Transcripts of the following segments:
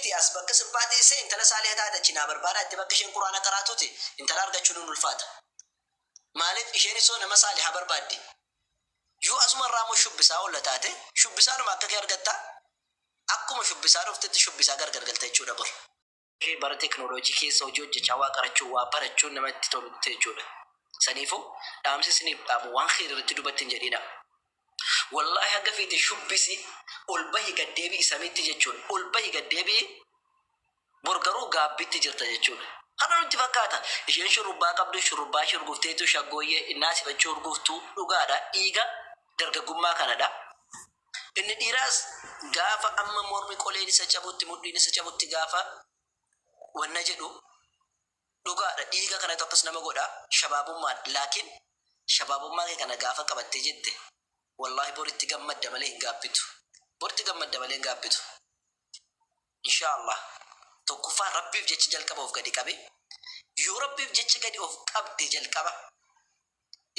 Dhiirti as bakka sirbaa teessee intala saaliha taate achi naa barbaadaa itti bakka isheen quraana qaraatuuti intala argachuun hin ulfaata. Maaliif isheen isoo nama saaliha barbaaddi. Yoo asuma irraa immoo shubbisaa oolla taate shubbisaanuma akka kee argatta, akkuma shubbisaa dhuftetti shubbisaa gargar galta jechuudha bor. Bara teknooloojii keessa hojii hojjechaa waa qarachuun waa barachuun namatti tolutti jechuudha. Saniifuu dhaamsi isiniif dhaamu waan kheyri irratti dubatti hin jedhinaa. Wallaahi haga feete shubbisi ol bahi gad deebi'i samiitti jechuudha. Ol bahi gad deebi'i, bor garuu gaabbitti jirta jechuudha. Kana nutti fakkaata. Isheen shurrubbaa qabdu shurrubbaa ishee urgufteetu shaggooyyee innaa sifachuu urguftu dhugaadha. Dhiiga dargaggummaa kanadha. Inni dhiiraas gaafa amma mormi qoleen isa cabutti, mudhiin isa cabutti gaafa wanna jedhu dhugaadha. Dhiiga kanatu akkas nama godha, shabaabummaadha. Laakiin shabaabummaa kee kana gaafa qabattee jette, wallaahi bor itti gammadda malee hin gaabbitu. Bor itti gammadda malee hin gaabbitu. Inshaa Allah. Tokkoffaa, Rabbiif jecha jalqaba of gadi qabi. Yoo Rabbiif jecha gadi of qabde, jalqaba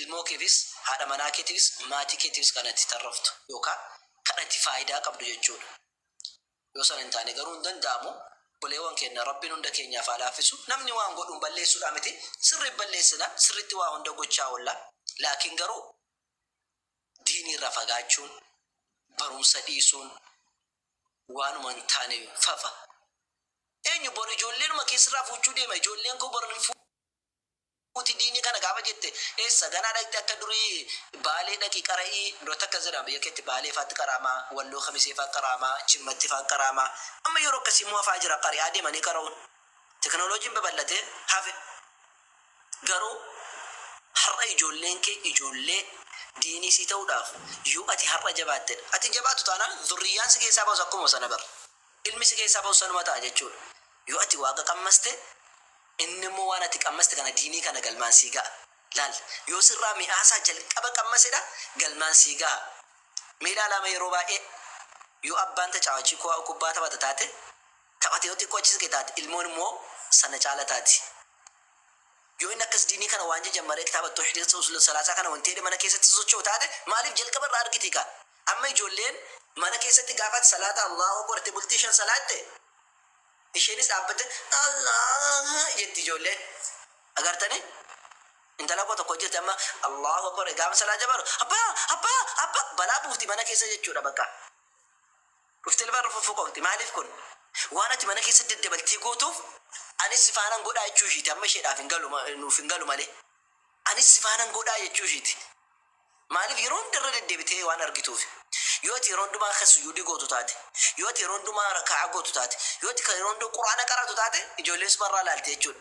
ilmoo keefis, haadha manaa keetiifis, maatii keetiifis kan ati tarraftu yookaan kan ati faayidaa qabdu jechuudha. Yoo sana hin taane garuu hin danda'amu. Obboleewwan keenya, Rabbiin hunda keenyaaf haa laaffisu. Namni waan godhuun balleessuudhaa miti. Sirriitti balleessina, sirriitti waa hunda gochaa oolla. Laakiin garuu diinii irraa fagaachuun, barumsa dhiisuun waanuma hin taane fafa. Eenyu bor ijoolleenuma keessirraa fuuchuu deema? Ijoolleen koo bor hin fuuti diinii kana gaafa jette, eessa ganaa dhaqxe? Akka durii Baalee dhaqi qara'ii duratti akkas jedhama. Biyya keetti Baalee faatti qara'amaa, Walloo Kamisee faa qara'amaa, Jimmatti faa qara'amaa. Amma yeroo akkasii immoo hafaa jira qari'aa deemanii qara'uun. Teknooloojiin babal'atee hafe. Garuu har'a ijoolleen kee ijoollee diinii sii ta'uudhaaf yoo ati har'a jabaattedha. Ati hin jabaattu taanaan zurriyyaan si keessaa bahus akkuma sana bar. Ilmi si keessaa bahus sanuma ta'a jechuudha. Yoo ati Waaqa qammaste, inni immoo waan ati qammaste kana, diinii kana, galmaan sii ga'a. Laal, yoo sirraa mi'aasaa jalqaba qammasedha, galmaan sii gaha. Mee ilaalaama, yeroo baay'ee yoo abbaan tacaawachii kubbaa taphata taate, taphate, yoo xiqqoo achi siqe taate, ilmoon immoo sana caala taati. Yoo inni akkas diinii kana waan jajammaree kitaaba tawhiidii usul salaasaa kana wanti jedhe mana keessatti socho'u taate, maaliif jalqaba irraa argiti kaa. Amma ijoolleen mana keessatti gaafa ati salaata Allahu Akbar jettee bultii 5 salaatte, isheenis dhaabbatte Allah jetti ijoolleen. Agartanii? Intala koo tokko jirti, amma Allahu Akbar gaafa salaa jabaru abbaa, abbaa, abbaa balaa buufti mana keessa jechuudha bakka. Dhuftee lafarra foffoqoomti. Maaliif kun? Waan ati mana keessa daddabaltee gootuuf anis si faanan godhaa jechuu ishiiti. Amma isheedhaaf hin galu, nuuf hin galu malee. Anis si faanan godhaa jechuu ishiiti. Maaliif? Yeroo hunda irra deddeebitee waan argituuf. Yoo ati yeroo hundumaa akka sujuudii gootu taate, yoo ati yeroo hundumaa raka'aa gootu taate, yoo ati yeroo hundumaa Qur'aana qara'atu taate, ijoolleen sumarraa laalti jechuudha.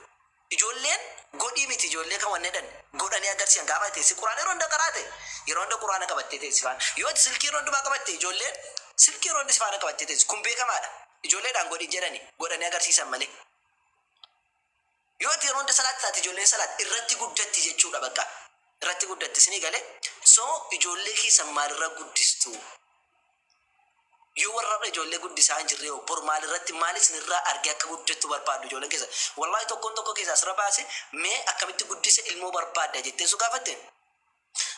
Ijoolleen godhii miti, ijoollee kan wanni jedhan godhanii agarsiisan. Gaafa ati teessee Qur'aana yeroo hunda qaraate, yeroo hunda Qur'aana qabattee teessi faana. Yoo ati silkii yeroo hundumaa qabatte, ijoolleen silkii yeroo hunda si faana qabattee teessi. Kun beekamaadha. Ijoolleedhaan godhin jedhani godhanii agarsiisan malee. Yoo ati yeroo hunda salaatti taate, ijoolleen salaat irratti guddatti jechuudha bakka. Irratti guddatti, isinii galee? So ijoollee keessan maalirra guddistu? Yoo warra har'a ijoollee guddisaa hin jirre hoo, bor maalirratti, maal isinirraa argee akka guddattu barbaaddu ijoolleen keessan? Wallaahi tokkoon tokko keessaa asirra baase, mee akkamitti guddisa ilmoo barbaadda jettee su gaafatte?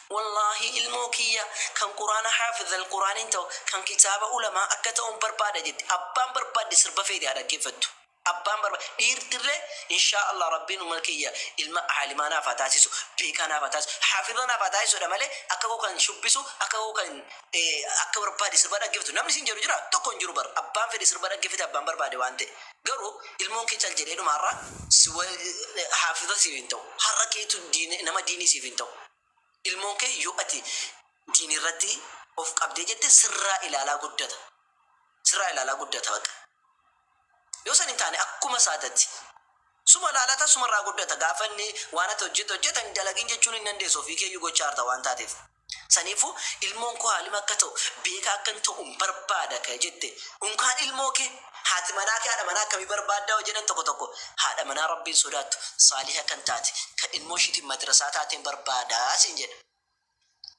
Wallaahi ilmoo kiyya kan Quraana haafizal Quraaniin ta'u, kan kitaaba ulamaa akka ta'uun barbaada jetti. Abbaan barbaadde sirba feete haa dhaggeeffattu. Abbaan barbaade dhiirtirlee inshaa Allah Rabbiin umma kiyya ilma aalimaa naaf haa taasisu, beekaa naaf haa taasisu, haafiza naaf haa taasisudha malee akka koo kan shubbisu, akka koo kan akka barbaade sirba dhaggeeffatu namni siin jedhu jira? Tokko hin jiru bar. Abbaan fedhe sirba dhaggeeffate, abbaan barbaade waan ta'e. Garuu ilmoon kee cal jedhee dhuma har'a haafiza siif hin ta'u. Har'a keetu nama diinii siif hin ta'u. Ilmoon kee yoo ati diinii irratti of qabdee jette sirraa ilaalaa guddata. Sirraa ilaalaa guddata baqa. Yoo san hin taane akkuma isaatatti suma ilaalata, sumarraa guddata. Gaafa inni waan ati hojjete hojjeta, hin dalagin jechuun hin dandeessu, ofii keeyyuu gochaa jirta waan taateef. Saniifuu ilmoon koo aalima akka ta'u, beekaa akka inni ta'u barbaada ka jette, unkaan ilmoo kee, haati manaa kee haadha manaa akkamii barbaaddaa yoo jedhan tokko tokko, haadha manaa Rabbiin sodaattu, saaliha kan taate, kan ilmoo ishiitiin madrasaa taateen barbaadaa siin jedha.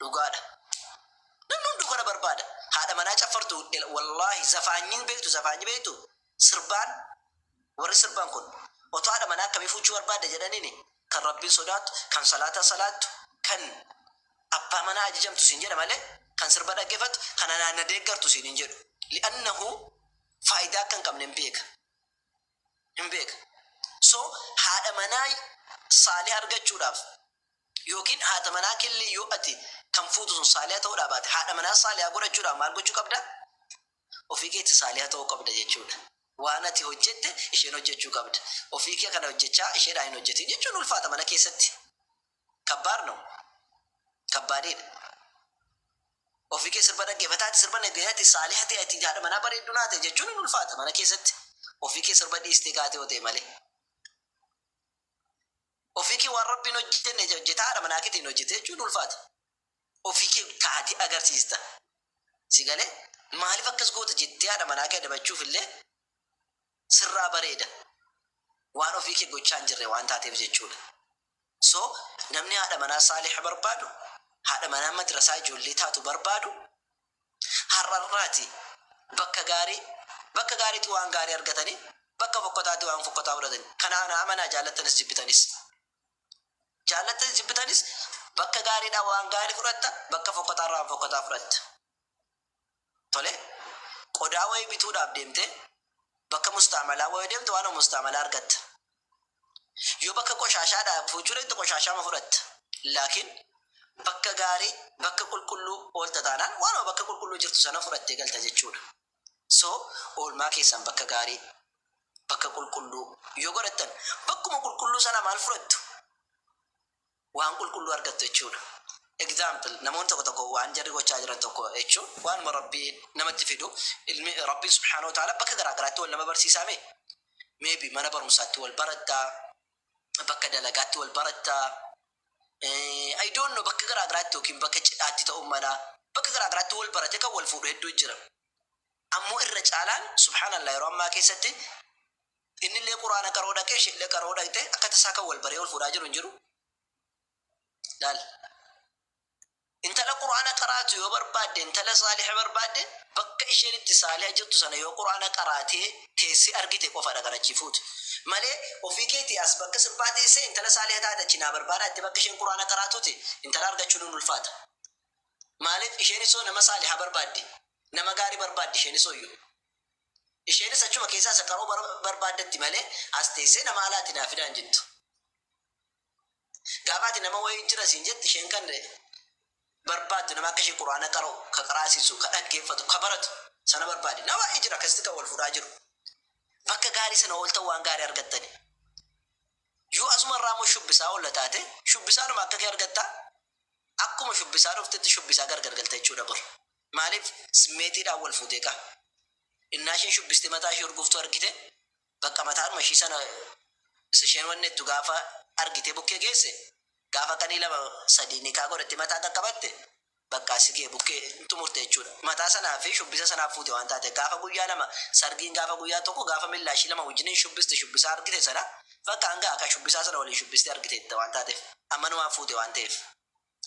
Dhugaadha. Namni hunduu kana barbaada. Haadha manaa caffartu, wallaahi zafaanyiin beektu, zafaanyi beektu, sirbaan, warri sirban kun otoo haadha manaa akkamii fuuchuu barbaadda jedhaniini, kan Rabbiin sodaattu, kan salaata salaattu, kan abbaa manaa ajajamtu siin jedha malee kan sirba dhaggeeffattu, kan anaan na deeggartu siin hin jedhu. Li'annahu Faayidaa akka hin qabne hin beeka. Hin beeka. So haadha manaa saaliha argachuudhaaf yookiin haadha manaa kellee yoo ati kan fuutu sun saaliha ta'uudhaa baate, haadha manaa saaliha godhachuudhaaf maal gochuu qabda? Ofii keetti saaliha ta'uu qabda jechuudha. Waan ati hojjette isheen hojjechuu qabda. Ofii kee kana hojjechaa isheedhaan hin hojjetin jechuun ulfaata mana keessatti. Kabbaar no. Kabbaadidha. Ofii kee sirba dhaggeeffataati, sirba dhaggeeffataati, saaliha ta'e, ati haadha manaa bareedduu naa ta'e jechuun hin ulfaata mana keessatti. Ofii kee sirba dhiistee kaatee yoo ta'e malee. Ofii kee waan Rabbiin hojjenne hojjetaa haadha manaa keetiin hojjete jechuun ulfaata. Ofii kee taatee agarsiista. Si galee? Maaliif akkas goota jettee haadha manaa kee adabachuuf illee sirraa bareeda. Waan ofii kee gochaa hin jirre waan taateef jechuudha. So namni haadha manaa saaliha barbaadu, haadha manaa madrasaa ijoollee taatu barbaadu, har'arraati bakka gaarii, bakka gaariitti waan gaarii argatanii, bakka fokkotaatti waan fokkotaa fudhatanii. Kanaa na amanaa, jaallattanis jibbitanis. Jaallattanis jibbitanis bakka gaariidhaa waan gaarii fudhatta, bakka fokkotaarraa waan fokkotaa fudhatta. Tole, qodaa wayii bituudhaaf deemtee bakka mustaamalaa wayii deemte, waan mustaamalaa argatta. Yoo bakka qoshaashaadhaa fuuchuu deemte, qoshaashaama fudhatta. Laakiin bakka gaarii, bakka qulqulluu oolta taanaan, waanuma bakka qulqulluu jirtu sana fudhattee galta jechuudha. So oolmaa keessan bakka gaarii, bakka qulqulluu yoo godhattan, bakkuma qulqulluu sana maal fudhattu? Waan qulqulluu argattu jechuudha. Example, namoonni tokko tokko waan jarri gochaa jiran tokko jechuun waanuma Rabbii namatti fidu. Ilmi Rabbiin subhaanahu wa ta'ala bakka garaa garaatti wal nama barsiisaame. Maybe mana barumsaatti wal barattaa, bakka dalagaatti wal barattaa, I don't know, bakka garaa garaatti yookiin bakka cidhaatti ta'uu mala, bakka garaa garaatti wal barate kan wal fuudhu hedduu jira. Ammoo irra caalaan, subhaanallah, yeroo ammaa keessatti inni illee Quraana qaroo dhaqee, ishee illee qaroo dhaqxe, akka tasaa kan wal baree wal fuudhaa jiru hin jiru. Laal. Intala Quraana qaraatu yoo barbaadde, intala saaliha barbaadde, bakka isheen itti saaliha jirtu sana yoo Quraana qaraatee teessee argite qofadha kan achii fuutu. Malee ofii keetii as bakka sirbaa teessee intala saaliha taate achi naa barbaadaa itti, bakka isheen Quraana qaraatuti intala argachuun hin ulfaata. Maaliif? Isheenis hoo nama saaliha barbaaddi. Nama gaarii barbaaddi isheenis hoyyuu. Isheenis achuma keessaa isa qaroo barbaaddatti malee as teessee nama alaati naa fidaan jettu. Gaafa ati nama wayii jira siin jetti, isheen kan barbaaddu nama akka ishee Quraana qara'u, ka qaraasisu, ka dhaggeeffatu, ka baratu sana barbaaddi. Nama baay'ee jira akkasitti kan wal fuudhaa jiru. Bakka gaarii sana ooltan waan gaarii argattani. Yoo asuma irraa immoo shubbisaa oolla taate, shubbisaanuma akka kee argattaa, akkuma shubbisaa dhuftetti shubbisaa gargar galta jechuudha bor. Maaliif? Simmeetiidhaan wal fuutee qaa. Innaa isheen shubbistee mataa ishee urguftuu argite, bakka mataadhuma ishii sana isa isheen wannettu gaafa argitee bukkee geesse, gaafa qanii lama sadii nikaa godhatte, mataa qaqqabatte, bakka si ga'e bukkee xumurte jechuudha. Mataa sanaa fi shubbisa sanaaf fuute waan taate, gaafa guyyaa lama sargiin, gaafa guyyaa tokko, gaafa millaa ishii lama wajjiniin shubbiste, shubbisaa argite sana, bakka hanga akka shubbisaa sana waliin shubbistee argite waan taateef, ammanumaan fuute waan ta'eef.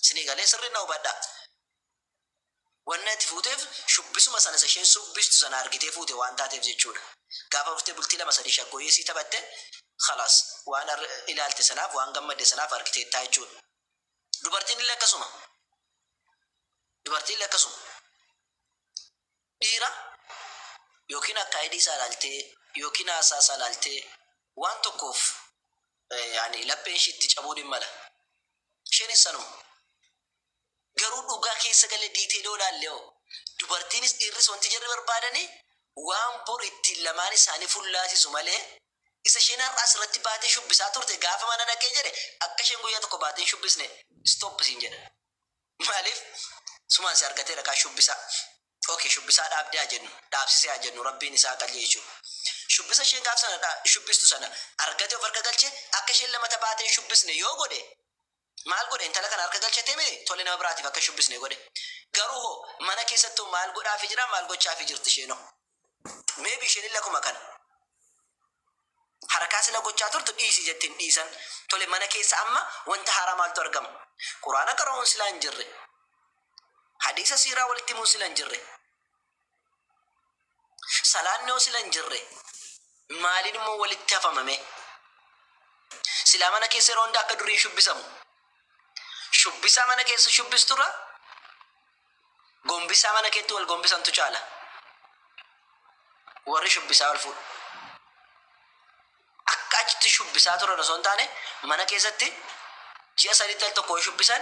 Isinii galee? Sirriin na hubadhaa. Wanni ati fuuteef shubbisuma sana isa isheen shubbistu sana argitee fuute waan taateef jechuudha. Gaafa dhuftee bultii lama sadii shaggooyyee sii taphatte, khalaas, waan ilaalte sanaaf, waan gammadde sanaaf argiteettaa jechuudha. Dubartiin illee akkasuma. Dubartiin illee akkasuma. Dhiira yookiin akkaayidii isaa ilaaltee yookiin haasaa isaa ilaaltee waan tokkoof yaani lapheen ishii itti cabuun hin mala. Isheenis sanuma. Garuu dhugaa keessa galee detail yoo ilaalle hoo, dubartiinis dhiirris wanti jarri barbaadanii waan bor ittiin lamaan isaanii fullaasisu malee, isa isheen har'aa asirratti baatee shubbisaa turte gaafa mana dhaqee jedhe akka isheen guyyaa tokko baatee hin shubbisne stop siin jedha. Maaliif? Sumaan si argatee dhaqaa shubbisaa. Okay, shubbisaa dhaabdee haa jennu, dhaabsisee haa jennu, Rabbiin isaa qajeelchu. Shubbisa isheen gaaf sana shubbistu sana argatee of harka galchee akka isheen lamata baatee hin shubbisne yoo godhe maal godhe? Intala kana harka galchatee miti, tole, nama biraatiif akka shubbisne godhe. Garuu hoo mana keessattuu maal godhaafi jira, maal gochaafi jirti isheenoo? Maybe isheen illee akkuma kana. Harkaa sila gochaa turtu dhiisi jettiin dhiisan. Tole, mana keessa amma wanta haaraa maaltu argama? Quraana qara'uun silaa hin jirre. Hadiisa siiraa walitti himuun sila hin jirre. Salaanni hoo sila hin jirre. Maaliin immoo walitti hafamame? Silaa mana keessa yeroo hunda akka durii shubbisamu. Shubbisaa mana keessa shubbisturra gombisaa mana keetti wal gombisantu caala. Warri shubbisaa wal fuudhu. Akka achitti shubbisaa turan osoo hin taane, mana keessatti ji'a 3tti al tokko yoo shubbisan,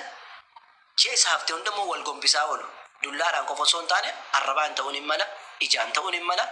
ji'a isa hafte hunda immoo wal gombisaa oolu. Dullaadhaan qofa osoo hin taane, arrabaan ta'uun hin mala, ijaan ta'uun hin mala.